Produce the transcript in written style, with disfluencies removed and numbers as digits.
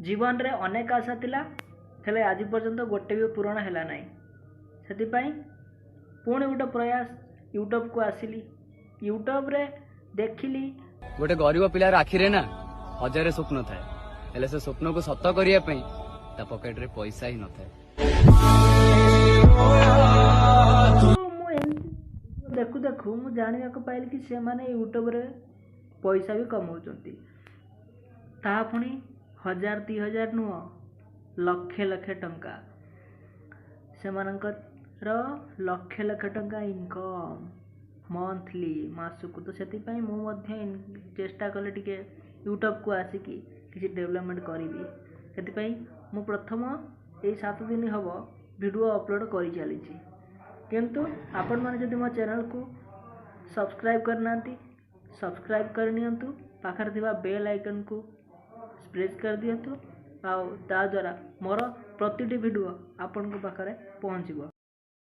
ଜୀବନରେ ଅନେକ ଆଶା ଥିଲା, ହେଲେ ଆଜି ପର୍ଯ୍ୟନ୍ତ ଗୋଟେ ବି ପୂରଣ ହେଲା ନାହିଁ। ସେଥିପାଇଁ ପୁଣି ଗୋଟେ ପ୍ରୟାସ, ୟୁଟ୍ୟୁବକୁ ଆସିଲି। ୟୁଟ୍ୟୁବରେ ଦେଖିଲି। ଗୋଟେ ଗରିବ ପିଲାର ଆଖିରେ ନା ହଜାରେ ସ୍ୱପ୍ନ ଥାଏ, ହେଲେ ସେ ସ୍ୱପ୍ନକୁ ସତ କରିବା ପାଇଁ ତା ପକେଟରେ ପଇସା ହିଁ ନଥାଏ। ମୁଁ ଏମିତି ଦେଖୁ ଦେଖୁ ମୁଁ ଜାଣିବାକୁ ପାଇଲି କି ସେମାନେ ୟୁଟ୍ୟୁବରେ ପଇସା ବି କମାଉଛନ୍ତି। ତାହା ପୁଣି 1000 2000 ନୁହଁ, ଲକ୍ଷେ ଲକ୍ଷେ ଟଙ୍କା। ସେମାନଙ୍କର ଲକ୍ଷେ ଲକ୍ଷେ ଟଙ୍କା ଇନକମ୍ ମନ୍ଥଲି, ମାସକୁ। ତ ସେଥିପାଇଁ ମୁଁ ମଧ୍ୟ ଚେଷ୍ଟା କଲି ଟିକେ ୟୁଟ୍ୟୁବକୁ ଆସିକି କିଛି ଡେଭଲପମେଣ୍ଟ କରିବି। ସେଥିପାଇଁ ମୁଁ ପ୍ରଥମ ଏଇ 7 ଦିନ ହେବ ଭିଡ଼ିଓ ଅପଲୋଡ଼ କରିଚାଲିଛି। କିନ୍ତୁ ଆପଣମାନେ ଯଦି ମୋ ଚ୍ୟାନେଲକୁ ସବସ୍କ୍ରାଇବ୍ କରିନାହାନ୍ତି, ସବସ୍କ୍ରାଇବ୍ କରିନିଅନ୍ତୁ, ପାଖରେ ଥିବା ବେଲ୍ ଆଇକନ୍କୁ ପ୍ରେସ୍ କରିଦିଅନ୍ତୁ ଆଉ ତା ଦ୍ୱାରା ମୋର ପ୍ରତିଟି ଭିଡ଼ିଓ ଆପଣଙ୍କ ପାଖରେ ପହଞ୍ଚିବ।